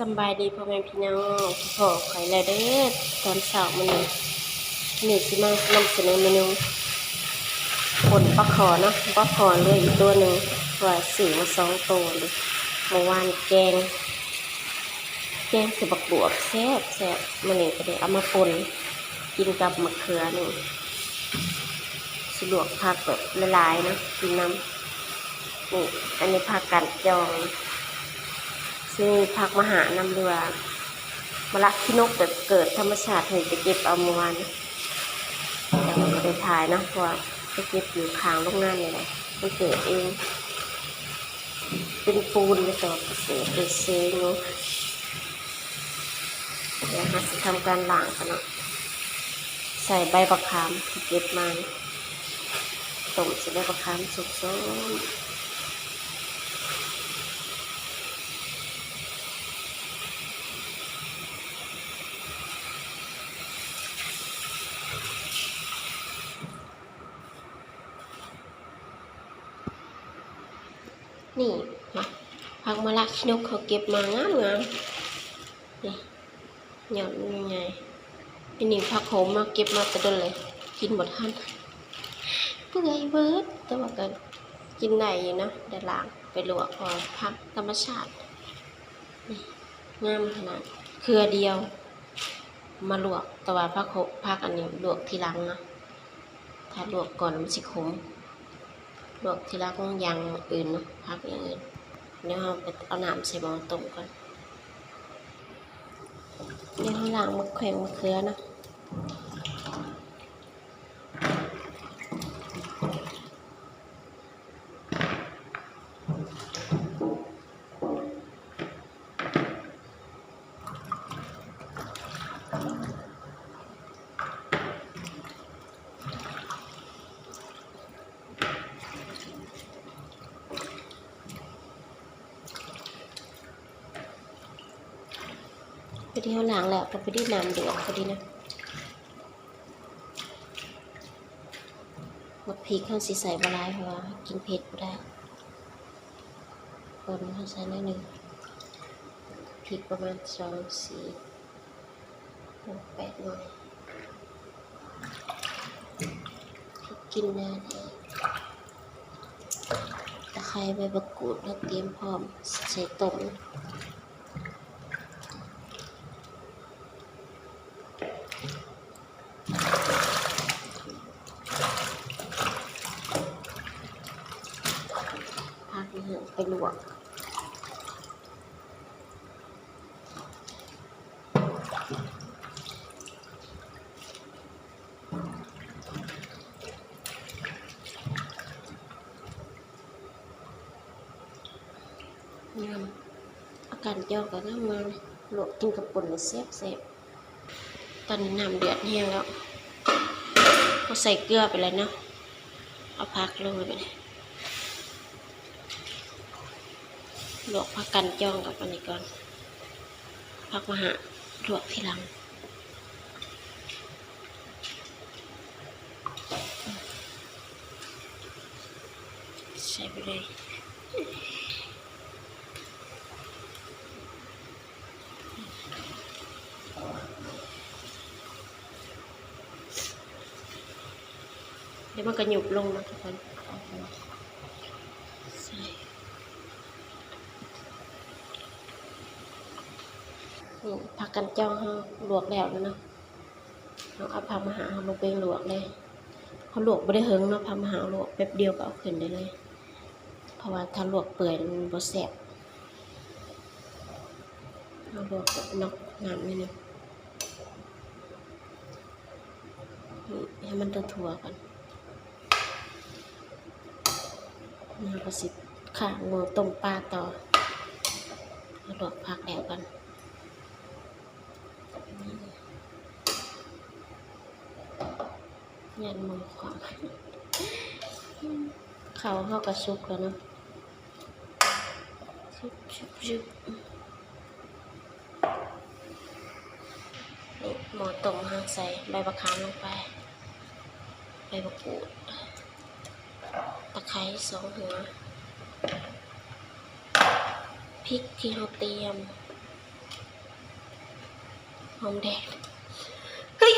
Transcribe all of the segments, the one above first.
ສຳບາຍດີພໍ່ແມ່ພີ່ນ້ອງ ພໍ້ຂ້ອຍແລ້ວເດີ້ ຕອນເຊົ້າມື້ນີ້. ມື້ນີ້ຊິມານຳສະເໜີເມນູປົ່ນປາຄໍ່ເນາະ, ປາຄໍ່ເຫຼືອອີກຕົວໜຶ່ງ ເພາະວ່າຊື້ມາສອງໂຕ ເມື່ອວານແກງ ແກງໃສ່ບັກບວບແຊບໆ. ມື້ນີ້ກໍໄດ້ເອົາມາປົ່ນກິນກັບໝາກເຂືອນີ້. ຊິລວກຜັກແບບຫຼາຍໆເນາະ ກິນນຳ. ນີ້ ອັນນີ້ຜັກກາດຈອງ ຊິມີຜັກມະຫານຳ ຫຼືວ່າມະລະຂີ້ນົກ ແບບເກີດທຳມະຊາດ ເພິ່ນໄປເກັບເອົາເມື່ອວານນີ້ ແຕ່ວ່າບໍ່ໄດ້ຖ່າຍເນາະ ເພາະວ່າໄປເກັບຢູ່ຂ້າງໂຮງງານນີ້ແຫຼະ ມັນເກີດເອງ ເປັນປູນ ແລ້ວກໍເສຍເສຍຢູ່. ດຽວເຮົາຊິທຳການລ້າງກ່ອນເນາະ ໃສ່ໃບບັກຂາມທີ່ເກັບມາ ຕົ້ມໃສ່ໃບບັກຂາມສົ້ມໆ. ນີ້ ຜັກມະລະຂີ້ນົກເຮົາເກັບມາງາມໆ ນີ້ ຍອດມັນໃຫຍ່ໆ. ອັນນີ້ຜັກໂຫມເນາະ ເກັບມາແຕ່ດົນແລ້ວ ກິນບໍ່ທັນ ເປື່ອຍເບີດ ແຕ່ວ່າກໍກິນໄດ້ຢູ່ເນາະ ໄດ້ລ້າງໄປລວກ ເພາະວ່າຜັກທຳມະຊາດ. ນີ້ ງາມຂະໜາດ ເຄືອດຽວມາລວກ ແຕ່ວ່າຜັກໂຫ ຜັກອັນນີ້ລວກທີຫຼັງເນາະ ຖ້າລວກກ່ອນມັນຊິຂົມ ລວກທີຫຼັງຢ່າງອື່ນເນາະ ຜັກຢ່າງອື່ນ. ດຽວເຮົາໄປເອົານ້ຳໃສ່ໝໍ້ຕົ້ມກ່ອນ ດຽວເຮົາລ້າງໝາກແຂ້ງໝາກເຂືອເນາະ. ພໍດີເຮົາລ້າງແລ້ວ ກໍພໍດີນ້ຳເດືອດພໍດີນະ. ໝາກພິກເຮົາຊິໃສ່ບໍ່ຫຼາຍ ເພາະວ່າເຮົາກິນເຜັດບໍ່ໄດ້. ປົ່ນເຮົາໃສ່ໜ້ອຍໜຶ່ງ ພິກປະມານສອງ ສີ່ ຫົກ ແປດໜ່ວຍ ພິກກິນນາແທ້. ຕະໄຄ ໃບມະກູດ ເຮົາຕຽມພ້ອມໃສ່ຕົ້ມ. ຜັກນີ້ໄປລວກ ງາມ ອາກາດຈອງກໍງາມໆ ລວກກິນກັບປົ່ນນີ້ແຊບໆ. ຕອນນີ້ນ້ຳເດືອດແຮງແລ້ວ ເຮົາໃສ່ເກືອໄປແລ້ວເນາະ ເອົາຜັກລົງໄປ ລວກຜັກກາດຈອງກັບອັນນີ້ກ່ອນ ຜັກມະຫາ ລວກທີຫຼັງ ໃສ່ໄປເລີຍ. ດຽວມັນກໍຫຍຸບລົງເນາະທຸກຄົນ ໃສ່ ນີ້ ຜັກກາດຈອງເຮົາລວກແລ້ວແລ້ວເນາະ. ເຮົາເອົາຜັກມະຫາເຮົາລົງໄປລວກເລີຍ ເຮົາລວກບໍ່ໄດ້ເຫິງເນາະ ຜັກມະຫາລວກແປັບດຽວກໍເອົາຂຶ້ນໄດ້ເລີຍ ເພາະວ່າຖ້າລວກເປື່ອຍມັນບໍ່ແຊບ. ເຮົາລວກນອກນ້ຳໜ້ອຍໜຶ່ງ ໃຫ້ມັນທົ່ວໆ ກ່ອນ ເຮົາກໍຊິຄ້າງໝໍ້ຕົ້ມປາຕໍ່ ເຮົາລວກຜັກແລ້ວກ່ອນ. ຢ້ານໝໍ້ຂວ້ຳ ເຂົ້າເຮົາກໍສຸກແລ້ວເນາະ ຊຶບໆໆ ນີ້ ໝໍ້ຕົ້ມເຮົາໃສ່ໃບບັກຂາມລົງໄປ ໃບມະກູດ ຕະໄຄສອງຫົວ ພິກທີ່ເຮົາຕຽມ ຫອມແດງ ເຮີ້ຍ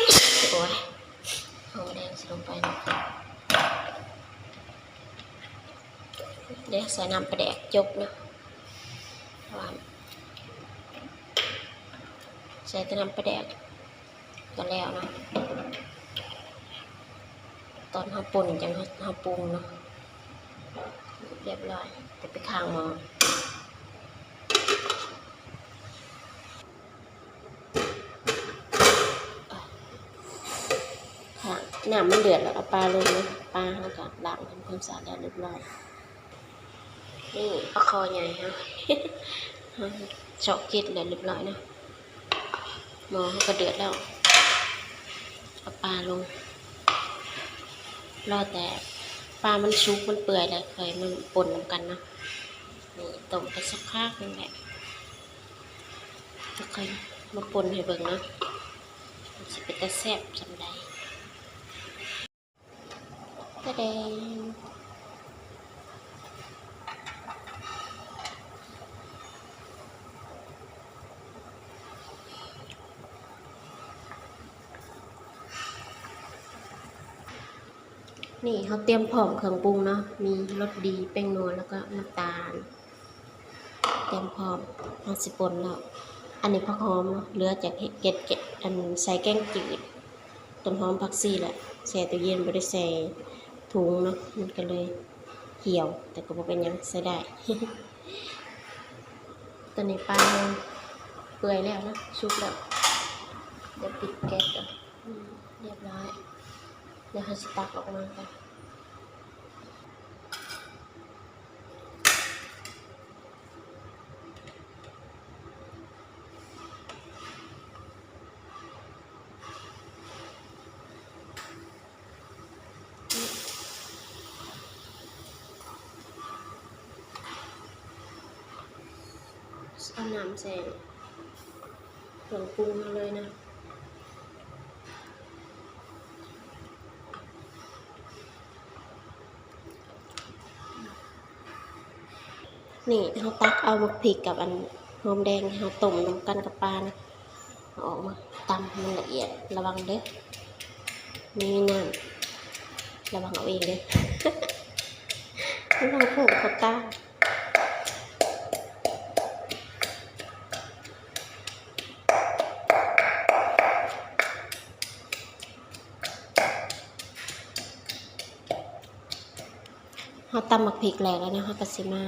ໂອ້ຍ ຫອມແດງໃສ່ລົງໄປເນາະ. ເດ ໃສ່ນ້ຳປາແດກຈົບເນາະ ເພາະວ່າໃສ່ແຕ່ນ້ຳປາແດກກໍແລ້ວເນາະ. ຕອນເຮົາປົ່ນຈັ່ງເຮົາ ເຮົາປຸງເນາະ. ຮຽບຮ້ອຍ ແຕ່ໄປຂ້າງໝໍ້. ຖ້ານ້ຳມັນເດືອດແລ້ວເອົາປາລົງເນາະ. ປາເຮົາກໍລ້າງທຳຄວາມສະອາດແລ້ວຮຽບຮ້ອຍ. ນີ້ປາຄໍໃຫຍ່ເຮົາ ເຮົາຊອກເກັດແລ້ວຮຽບຮ້ອຍເນາະ. ໝໍ້ເຮົາກໍເດືອດແລ້ວ ເອົາປາລົງ. ລໍແຕ່ປາມັນສຸກມັນເປື່ອຍແລ້ວຄ່ອຍມາປົ່ນນຳກັນເນາະ. ນີ້ຕົ້ມໄປສັກພັກໜຶ່ງແຫຼະ ແລ້ວຄ່ອຍມາປົ່ນໃຫ້ເບິ່ງເນາະ ມັນຊິເປັນຕາແຊບສ່ຳໃດ. ຕາແດງ ນີ້ເຮົາຕຽມພ້ອມເຄື່ອງປຸງເນາະ ມີລົດດີ ແປ້ງນົວ ແລ້ວກໍນ້ຳຕານ ຕຽມພ້ອມ ເຮົາຊິປົ່ນແລ້ວ. ອັນນີ້ຜັກຫອມເນາະ ເຫຼືອຈາກເຮັດ ເຮັດ ອັນ ໃສ່ແກງຈືດ ຕົ້ນຫອມ ຜັກຊີແຫຼະ ແຊ່ຕູ້ເຢັນ ບໍ່ໄດ້ໃສ່ຖົງເນາະ ມັນກໍເລີຍຫ່ຽວ ແຕ່ກໍບໍ່ເປັນຫຍັງ ໃຊ້ໄດ້. ຕອນນີ້ປາເປື່ອຍແລ້ວເນາະ ສຸກແລ້ວ ດຽວປິດແກັສກ່ອນ. ອືມ ຮຽບຮ້ອຍ ດຽວເຮົາຊິຕັກອອກມາກ່ອນ. ເອົານ້ຳໃສ່ເຄື່ອງປຸງເຮົາເລີຍນະ. ນີ້ເຮົາຕັກເອົາໝາກພິກກັບອັນຫອມແດງທີ່ເຮົາຕົ້ມນຳກັນກັບປານະ ເອົາອອກມາຕຳໃຫ້ມັນລະອຽດ. ລະວັງເດີ ມີນ້ຳ ລະວັງເອົາເອງເດີ ລະວັງໂພກເຂົ້າຕາ. ເຮົາຕຳໝາກພິກແຫຼກແລ້ວເນາະ ເຮົາກໍຊິມາ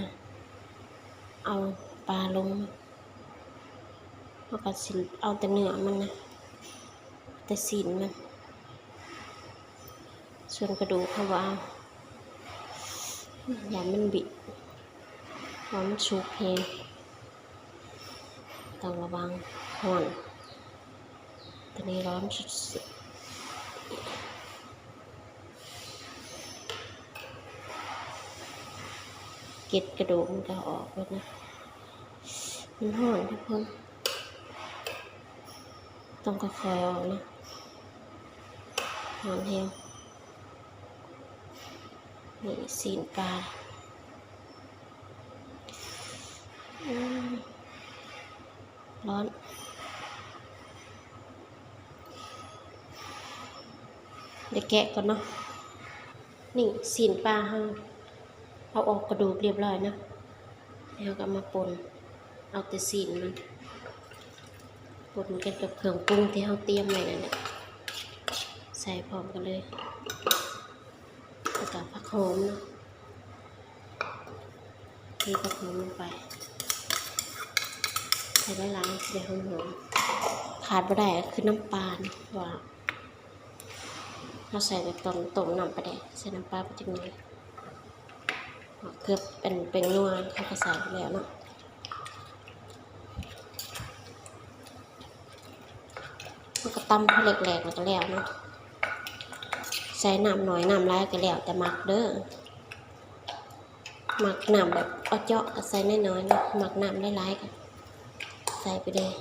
ເອົາປາລົງ. ເຮົາກໍຊິເອົາແຕ່ເນື້ອມັນນະ ແຕ່ຊີ້ນມັນ ສ່ວນກະດູກເຮົາບໍ່ເອົາ ຢ້ານມັນບິ ເພາະມັນສຸກແຮງ. ຕ້ອງລະວັງຮ້ອນ ຕອນນີ້ຮ້ອນສຸດໆ. ເກັດກະດູກມັນກໍເອົາອອກເບິດນະ ມັນຮ້ອນທຸກຄົນ ຕ້ອງຄ່ອຍໆອອກນະ ຮ້ອນແຮງ. ນີ້ຊີ້ນປາ ອືມ ຮ້ອນ ໄດ້ແກະກ່ອນເນາະ. ນີ້ຊີ້ນປາເຮົາ ເອົາອອກກະດູກຮຽບຮ້ອຍເນາະ ແລ້ວເຮົາກໍເອົາມາປົ່ນ ເອົາແຕ່ຊີ້ນມັນ ປົ່ນກັນກັບເຄື່ອງປຸງທີ່ເຮົາຕຽມໄວ້ນັ້ນແຫຼະ ໃສ່ພ້ອມກັນເລີຍ. ແລ້ວກໍຜັກຫອມເນາະ ເທຜັກຫອມລົງໄປ ໃສ່ຫຼາຍໆ ຊິໄດ້ຫອມໆ. ຂາດບໍ່ໄດ້ກໍຄືນ້ຳປາເນາະ ເພາະວ່າເຮົາໃສ່ແຕ່ຕອນຕົ້ມນ້ຳປາແດກ ໃສ່ນ້ຳປາໄປຈັກໜ້ອຍ. ເກືອບເປັນແປ້ງນົວເຮົາກໍໃສ່ໄປແລ້ວເນາະ. ມັນກໍຕຳພໍແຫຼກໆ ແລ້ວກໍແລ້ວເນາະ. ໃສ່ນ້ຳໜ້ອຍນ້ຳຫຼາຍກໍແລ້ວແຕ່ມັກເດີ. ມັກນ້ຳແບບເອາະເຈາະກໍໃສ່ນ້ອຍໆ ເນາະ, ມັກນ້ຳຫຼາຍໆ ກໍໃສ່ໄປເລີຍ.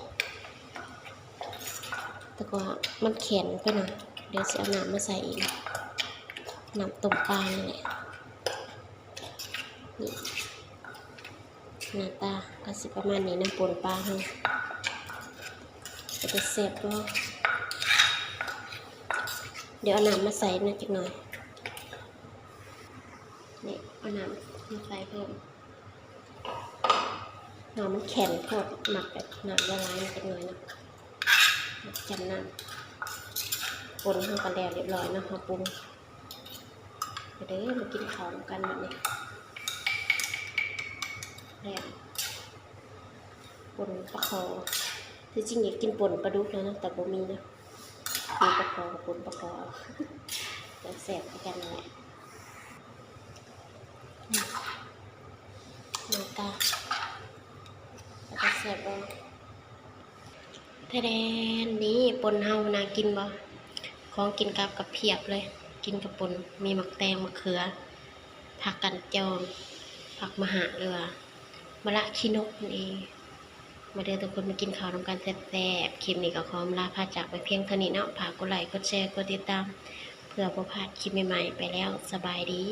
ແຕ່ວ່າມັນແຂງໄປໜ້ອຍ, ດຽວຊິເອົານ້ຳມາໃສ່ອີກ, ນ້ຳຕົ້ມປານີ້ແຫຼະ. ນີ້ ໜ້າຕາກໍຊິປະມານນີ້ນະ, ປົ່ນປາເຮົາ. ເປັນຕາແຊບບໍ່? ດຽວເອົານ້ຳມາໃສ່ນະຈັກໜ່ອຍ. ນີ້ ເອົານ້ຳມາໃສ່ເພີ່ມ. ນ້ຳມັນແຂງໂພດ, ມັກແບບນ້ຳລະລາຍຈັກໜ່ອຍເນາະ, ມັກຈ້ຳນ້ຳ. ປົ່ນເຮົາກໍແລ້ວລຽບຮ້ອຍເນາະ, ເຮົາປຸງ. ມາເດີ ມາກິນເຂົ້ານຳກັນບັດນີ້. ແລ້ວ ປົ່ນປາຄໍ່. ທີ່ຈິງຢາກກິນປົ່ນປາດຸກນະ, ແຕ່ບໍ່ມີນະ. ມີປາຄໍ່ກໍປົ່ນປາຄໍ່ເອົາ. ແຊບຄືກັນນັ້ນແຫຼະ. ໜ້າຕາເປັນຕາແຊບບໍ່? ແທ້ແດນ ນີ້ປົ່ນເຮົາ ໜ້າກິນບໍ່? ຂອງກິນກັບກໍພຽບເລີຍ, ກິນກັບປົ່ນ. ມີໝາກແຕງ, ໝາກເຂືອ, ຜັກກັນຈອງ, ຜັກມະຫາ ຫຼືວ່າມະລະຂີ້ນົກນັ້ນເອງ. ມາເດີທຸກຄົນ ມາກິນເຂົ້ານຳກັນແຊບໆ. ຄລິບນີ້ກໍຂໍອຳລາພາຈາກໄປພຽງເທົ່ານີ້ເນາະ. ຝາກກົດໄລ ກົດແຊ ກົດຕິດຕາມ ເພື່ອບໍ່ພາດຄລິບໃໝ່ໆໄປແລ້ວ. ສະບາຍດີ.